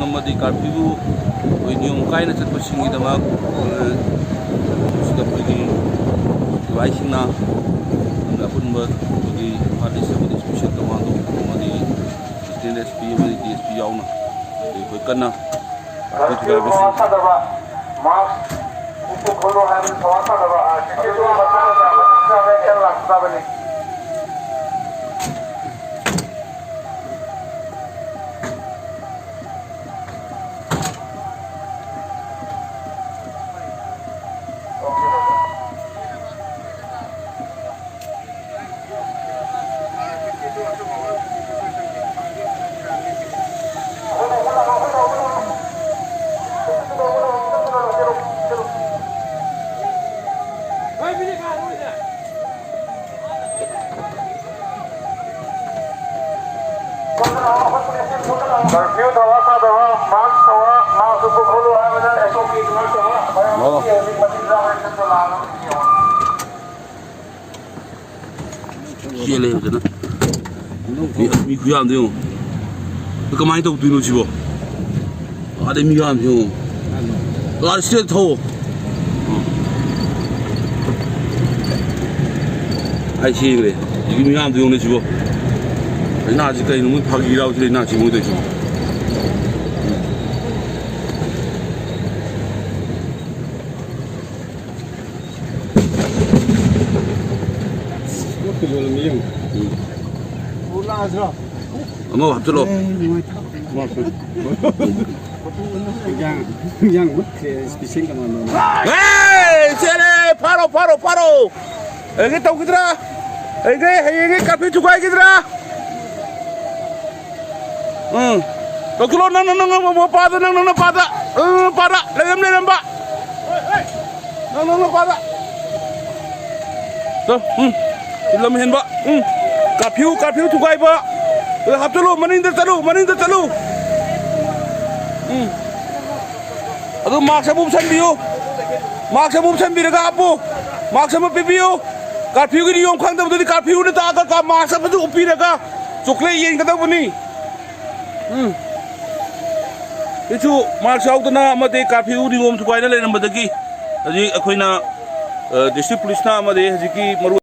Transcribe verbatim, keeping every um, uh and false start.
ꯑꯃꯗꯤ ꯀꯥꯔꯐ꯭ꯌꯨ ꯑꯩꯈꯣꯏ ꯅꯤꯌꯣꯝ ꯀꯥꯏꯅ ꯆꯠꯄꯁꯤꯡꯒꯤꯗꯃꯛ, ꯑ, ꯁꯤꯗ ꯑꯩꯈꯣꯏꯒꯤ ꯁꯤꯐꯥꯏꯁꯤꯡꯅ ꯑꯄꯨꯟꯕ ꯑꯩꯈꯣꯏꯒꯤ ꯏꯝꯐꯥꯜ ꯏꯁ ꯑꯃꯗꯤ ꯏꯁꯄꯤꯁꯦꯜ ꯀꯃꯥꯟꯗꯣ ꯑꯃꯗꯤ ꯑꯦꯁꯤꯁꯇꯦꯟ ꯑꯦꯁ ꯄꯤ ꯑꯃꯗꯤ ꯗꯤ ꯑꯦꯁ ꯄꯤ ꯌꯥꯎꯅ ꯑꯩꯈꯣꯏ ꯀꯟꯅ ꯀꯥꯔꯐ꯭ꯌꯨ ꯊꯨꯒꯥꯏꯕꯁꯤꯡ ꯃꯥꯁ ꯊꯥꯗꯕ, ꯃꯥꯁ ꯎꯞꯄꯨ ꯈꯣꯠꯂꯨ ꯍꯥꯏꯕ ꯊꯧꯔꯥꯡ ꯊꯥꯗꯕ, ꯑꯥꯔ ꯁꯤ ꯁꯤꯒꯤ ꯃꯇꯥꯡꯗ ꯃꯇꯤꯛ ꯆꯥꯕ action ꯂꯥꯛꯀꯗꯕꯅꯤ꯫ ꯀꯔꯐ꯭ꯌꯨ ꯊꯧꯋꯥ ꯁꯥꯗꯕ, ꯃꯥꯛꯁ ꯊꯧꯋꯥ, ꯃꯥꯛꯁ ꯎꯞꯄ ꯈꯣꯠꯂꯨ ꯍꯥꯏꯕꯗ ꯑꯦꯁ ꯑꯣ ꯄꯤ ꯏꯗꯨꯅ ꯇꯧꯕ ꯃꯌꯥꯝ ꯑꯣ꯫ ꯍꯧꯖꯤꯛ ꯍꯧꯖꯤꯛ ꯃꯇꯤꯛ ꯆꯥꯕ action ꯂꯥꯡ ꯑꯃ ꯄꯤꯌꯨ꯫ ꯆꯦꯜꯂꯦ ꯐꯖꯅ꯫ ꯃꯤ, ꯃꯤ ꯈꯨꯌꯥꯝꯗꯣ ꯌꯦꯡꯉꯣ꯫ ꯀꯃꯥꯏꯅ ꯇꯧꯗꯣꯏꯅꯣ ꯁꯤꯕꯣ? ꯑꯗꯩ ꯃꯤ ꯌꯥꯝꯁꯤ ꯌꯦꯡꯉꯣ꯫ ꯑꯥ, ꯁꯤꯗ ꯊꯧ꯫ ꯑꯩ ꯁꯤꯈ꯭ꯔꯦ꯫ ꯁꯤꯒꯤ ꯃꯤ ꯌꯥꯝꯗꯣ ꯌꯦꯡꯉꯨꯅꯦ ꯁꯤꯕꯣ꯫ ꯂꯥꯏꯅꯥꯁꯤ ꯀꯩꯅꯣ ꯃꯣꯏ ꯐꯥꯒꯤ ꯂꯥꯎꯁꯤ ꯂꯥꯏꯅꯥꯁꯤ ꯃꯣꯏ ꯇꯧꯔꯤꯁꯤꯕꯣ꯫ ꯄꯣꯠꯇꯨ ꯌꯣꯜꯂꯝꯃꯤ ꯌꯦꯡꯉꯨ꯫ ꯎꯝ꯫ ꯑꯃ ꯍꯥꯞꯆꯤꯜꯂꯣ꯫ ꯏꯟꯖꯥꯡ, ꯏꯟꯖꯥꯡ ꯃꯨꯠꯈ꯭ꯔꯦ, special ꯀꯅꯥꯅꯣ? ꯍꯦ! ꯆꯦꯜꯂꯦ! ꯐꯥꯔꯣ, ꯐꯥꯔꯣ, ꯐꯥꯔꯣ! ꯍꯌꯦꯡꯒꯩ ꯇꯧꯈꯤꯗ꯭ꯔꯥ? ꯍꯌꯦꯡꯒꯩ, ꯍꯌꯦꯡꯒꯩ ꯀꯥꯔꯐ꯭ꯌꯨ ꯊꯨꯒꯥꯏꯈꯤꯗ꯭ꯔꯥ? ꯎꯝ꯫ ꯇꯧꯁꯤꯜꯂꯣ, ꯅꯪ, ꯅꯪ, ꯅꯪ, ꯅꯪ, ꯃꯄꯥꯗ, ꯅꯪ, ꯅꯪ, ꯅꯄꯥꯗ꯫ ꯎꯝ, ꯄꯥꯗ꯫ ꯂꯩꯔꯝ, ꯂꯩꯔꯝꯕ꯫ ꯅꯪ, ꯅꯪ, ꯅꯄꯥꯗ꯫ ꯇꯣ, ꯎꯝ꯫ ꯂꯝ ꯍꯦꯟꯕ꯫ ꯎꯝ꯫ ꯀꯥꯔꯐ꯭ꯌꯨ, ꯀꯥꯔꯐ꯭ꯌꯨ ꯊꯨꯒꯥꯏꯕ꯫ ꯑꯗ ꯍꯥꯞꯆꯜꯂꯨ, ꯃꯅꯤꯡꯗ ꯆꯠꯂꯨ, ꯃꯅꯤꯡꯗ ꯆꯠꯂꯨ꯫ ꯎꯝ꯫ ꯑꯗꯨ ꯃꯥꯛꯁ ꯑꯃ ꯎꯞꯁꯟꯕꯤꯌꯨ꯫ ꯃꯥꯛꯁ ꯑꯃ ꯎꯞꯁꯟꯕꯤꯔꯒ ꯍꯥꯞꯄꯨ꯫ ꯃꯥꯛꯁ ꯑꯃ ꯄꯤꯕꯤꯌꯨ꯫ ꯀꯥꯔꯐ꯭ꯌꯨꯒꯤ ꯅꯤꯌꯣꯝ ꯈꯪꯗꯕꯗꯨꯗꯤ ꯀꯥꯔꯐ꯭ꯌꯨꯅ ꯇꯥꯛꯑꯒ ꯀꯥ-, ꯃꯥꯛꯁ ꯑꯃꯁꯨ ꯎꯞꯄꯤꯔꯒ ꯆꯣꯀ꯭ꯂꯦꯠ ꯌꯦꯟꯒꯗꯧꯕꯅꯤ꯫ ꯎꯝ꯫ ꯍꯧꯖꯤꯛꯁꯨ ꯃꯥꯛꯁ ꯌꯥꯎꯗꯅ ꯑꯃꯗꯤ ꯀꯥꯔꯐ꯭ꯌꯨ ꯅꯤꯌꯣꯝ ꯊꯨꯒꯥꯏꯅ ꯂꯩꯔꯝꯕꯗꯒꯤ ꯍꯧꯖꯤꯛ ꯑꯩꯈꯣꯏꯅ, ꯑ, ꯗꯤꯁꯇ꯭ꯔꯤꯛ ꯄꯨꯂꯤꯁꯅ ꯑꯃꯗꯤ ꯍꯧꯖꯤꯛꯀꯤ ꯃꯔꯨ